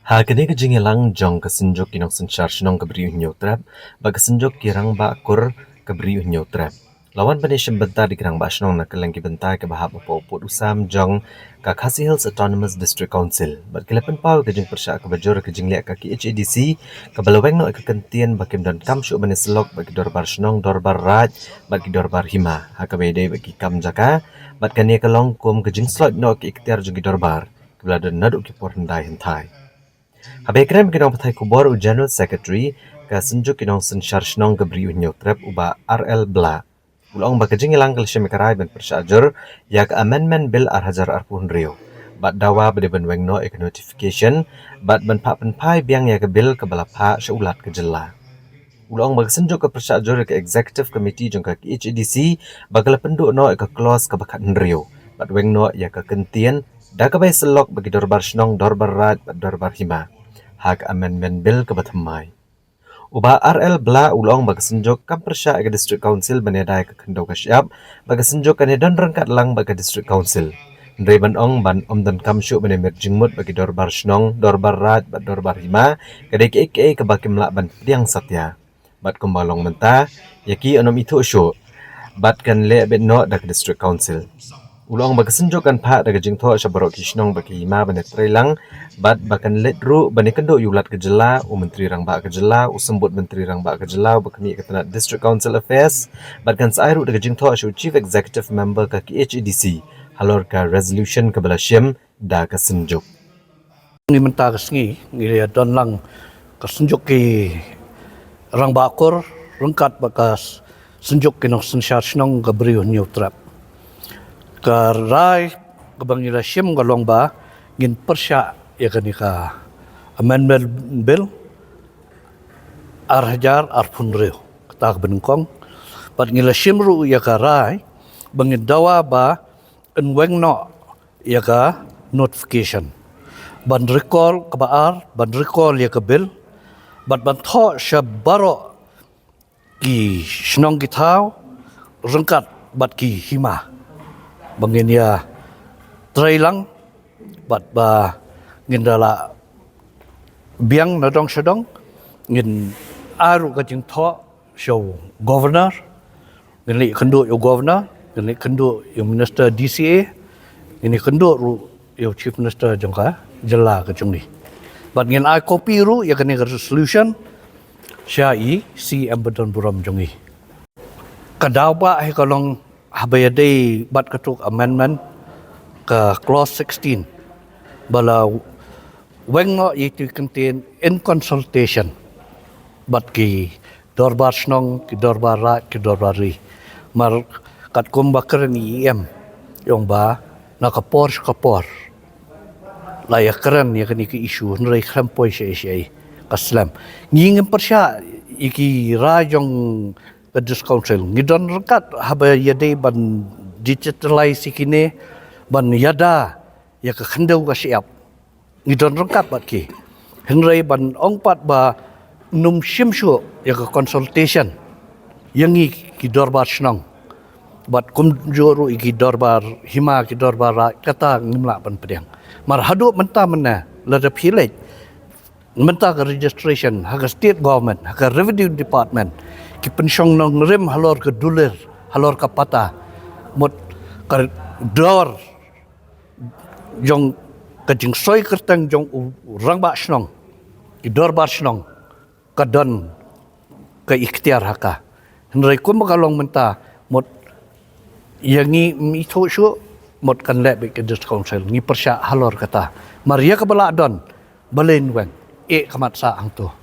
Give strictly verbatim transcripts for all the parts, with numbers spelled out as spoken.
Ha kane ka jingïalang jong ka Synjuk ki Nongsynshar Shnong ka Bri u Hynñiewtrep bad ka Synjuk ki Rangbah Kur ka Bri u Hynñiewtrep, la wan ban ïashim bynta da ki Rangbah Shnong na kylleng ki bynta kiba hap hapoh u pud u sam jong ka Khasi Hills Autonomous District Council bad ki la pynpaw ïa ka jingpyrshah kaba jur ïa ka jingleh ka KHADC kaba la weng noh ïa ka kyntien ba kim donkam shuh ban ïasyllok bad ki dorbar shnong, dorbar raid bad ki dorbar hima ha kaba ïadei bad ki kam jaka, bad kane ka long kum ka jingsloit noh ïa ka iktiar jong ki dorbar kiba la don naduh ki por hyndai hynthai. Haba ïakren bad ki nongpathai khubor, u General Secretary ka Synjuk ki Nongsynshar Shnong ka Bri u Hynñiewtrep, u Bah R L Blah, u la ong ba ka jingïalang ka la shim ïa ka rai ban pyrshah jur ïa ka Amendment Bill ar hajar arphew hynriew bad dawa ba dei ban weng noh ïa ka notification bad ban phah pynphai biang ïa ka bill kaba la phah sha u Lat ka jylla. U la ong ba ka Synjuk ka pyrshah jur ïa ka Executive Committee jong ka KHADC ba ka la pynduh noh ïa ka clause kaba khathynriew bad weng noh ïa ka kyntien da kaba ïasyllok bad ki dorbar shnong, dorbar raid bad dorbar hima ha ka Amendment Bill kaba thymmai. U Bah R L Blah u la ong ba ka Synjuk kam pyrshah ïa ka District Council ban ïada ïa ka khyndew ka shyiap bad ka Synjuk kan ïadon ryngkat lang bad ka District Council. Hynrei ban ong ba ym donkam shuh ban ïamir jingmut bad ki dorbar shnong, dorbar raid bad dorbar hima ka dei kaei kaei kaba kim lah ban pdiang satia. Bad kumba long mynta, ïa ki yn ym ithuh shuh bad kan leh beit noh da ka District Council. U la ong ba ka Synjuk kan phah da ka jingthoh sha baroh ki shnong bad ki hima ban ïatreilang bad ba kan leit ruh ban ïakynduh ïa u Lat ka jylla, u Myntri Rangbah ka jylla, u Symbud Myntri Rangbah ka jylla uba khmih ïa ka tnat District Council Affairs bad kan sa ai ruh da ka jingthoh sha u Chief Executive Member ka KHADC halor ka resolution kaba la shim da ka Synjuk. Ni mynta ka sngi ngi la don lang ka Synjuk ki Rangbah Kur ryngkat bad ka Synjuk ki Nongsynshar Shnong ka Bri u Hynñiewtrep. Ka rai kaba ngi la shim ka long ba ngin pyrshah ïa kane ka Amendment Bill ar hajar arphew hynriew, kata kaba nyngkong. Bad ngi la shim ruh ïa ka rai ba ngin dawa ba yn weng noh ïa ka notification ban recall, kaba ar ban recall ïa ka bill bad ban thoh sha baroh ki shnong ki thaw ryngkat bad ki hima ba ngin ïatreilang bad ba ngin da lah biang na dong sha dong. Ngin ai ruh ka jingthoh sha u Governor, ngin leit kynduh ïa u Governor, ngin leit kynduh ïa u Minister DCA, ngin leit kynduh ruh ïa u Chief Minister jong ka jylla ka jong ngi. Bad ngin ai copy ruh ïa kane ka resolution sha i CM ba don burom jong ngi. Ka daw ba hi ka long haba ïadei bad kato ka amendment ka clause sixteen ba la weng noh ïa ito i kyntien in consultation bad ki dorbar shnong, ki dorbar raid, ki dorbar ri. Mar katkum ba kren i EM, i ong ba na ka por sha ka por la ïakren ïa kane ka issue, hynrei khlem poi shaei shaei, ka slem. Ngi ngim pyrshah ïa ki rai jong ka District Council. Ngi don ryngkat haba ïadei ban digitalize ïa kine, ban ïada ïa ka khyndew ka shyiap. Ngi don ryngkat bad ki. Hynrei ban ong pat ba ym shim shuh ïa ka consultation ïa ngi ki dorbar shnong bad kumjuh ruh ïa ki dorbar hima, ki dorbar raid, kata ngim lah ban pdiang. Mar haduh mynta mynne, lada phi leit mynta ka registration ha ka state government, ha ka revenue department, ki pynshong nongrim halor ka dulir, halor ka pata, mut ka dor jong ka jingsoi kyrteng jong u rangbah shnong, ki dorbar shnong, ka don ka iktiar ha ka. Hynrei kumba ka long mynta, mut ïa ngi ym ithuh shuh, mut kan leh beit ka District Council, ngi pyrshah halor kata. Mar ïa kaba lah don, balei yn weng, eh, ka mat sah hangto.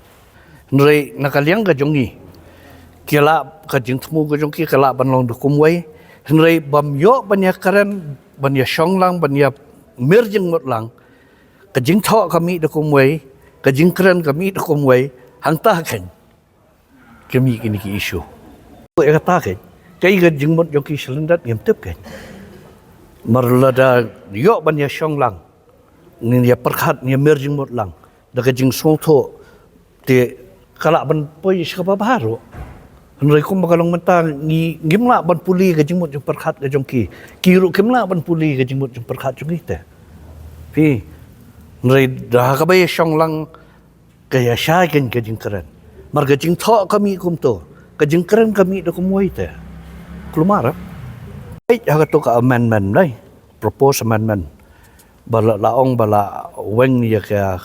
Hynrei na ka liang ka jong ngi, ki lah, ka jingthmu ka jong ki ka lah ban long da kumwei. Hynrei bym ïoh ban ïakren, ban ïashong lang, ban ïamir jingmut lang, ka jingthoh ka mih da kumwei, ka jingkren ka mih da kumwei, hangta keiñ ka mih kine ki issue. Ïa kata keiñ, kaei ka jingmut jong ki shalyndet ngim tip keiñ. Mar lada ïoh ban ïashong lang, ngin ïapyrkhat, ngin ïamir jingmut lang da ka jingsngewthuh, te ka lah ban poi sha kaba bha ruh. Hynrei kumba ka long mynta, ngi, ngim lah ban pule ka jingmut jingpyrkhat ka jong ki, ki ruh kim lah ban pule ka jingmut jingpyrkhat jong ngi te. Phi, Hynrei da kaba ïa shong lang ka ïa shai kein ka jingkren. Mar ka jingthoh ka mih kumto, ka jingkren ka mih da kumwei te. Kulmar, eh? Peit ha kato ka amendment, dei. Proposed amendment. Ba la, la ong ba la weng ïa ka,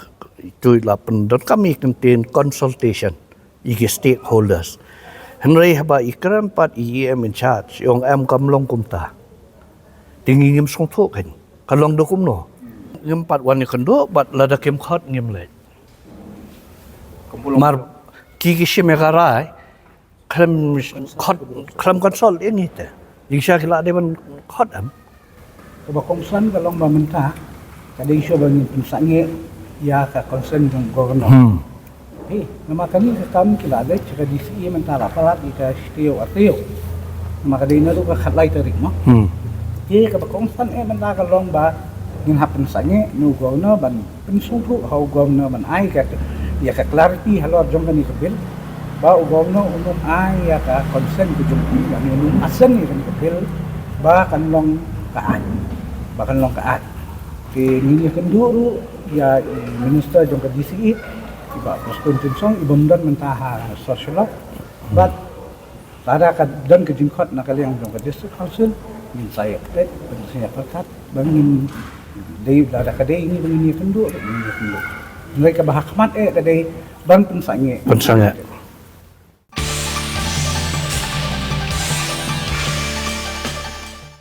tu la pyndonkam ïa ka ktien consultation ïa ki stakeholders. Hynrei haba i kren pat i E M in charge, i ong em, kam long kumta. Te ngi ngim sngewthuh kein. Ka long da kumno. Ngim pat wan ïakynduh bad lada kim khot ngim leit. Mar ki ki shim ïa ka rai, khlem khot, khlem consult ïa ngi te. Jingshisha ki la dei ban khot em. Kaba kongsan ka long ba mynta ka dei shuh ba ngin pynsangeh ïa ka consent jong governor. Hmm. Hei, namar kane ka kam ki la leit sha ka D C E mynta la palat ïa ka shi taïew ar taïew. Namar ka dei naduh ka khatlai tarik mo. Hmm. Te kaba kongsan eh mynta ka long ba ngin hap pynsangeh na u governor ban pynsngewthuh ha u governor ban ai ka, ïa ka clarity halor jong kane ka bill. Ba u governor un ym ai ïa ka consent ka jong u, ba un ym ascend ïa kane ka bill ba kan long ka aiñ. Ba kan long ka aiñ. Te ngi ïakynduh ruh ïa i minister jong ka D C E, i Bah Prestone Tynsong, i bym don mynta ha sor Shillong. Bad lada ka don ka jingkhot na ka liang jong ka District Council, ngin sa ïa peit, ngin sa ïa pyrkhat, ba ngin dei, lada ka dei ngi ba ngin ïakynduh, ngin ïakynduh. Hynrei kaba ha khmat eh ka dei ban pynsangeh. Pynsangeh.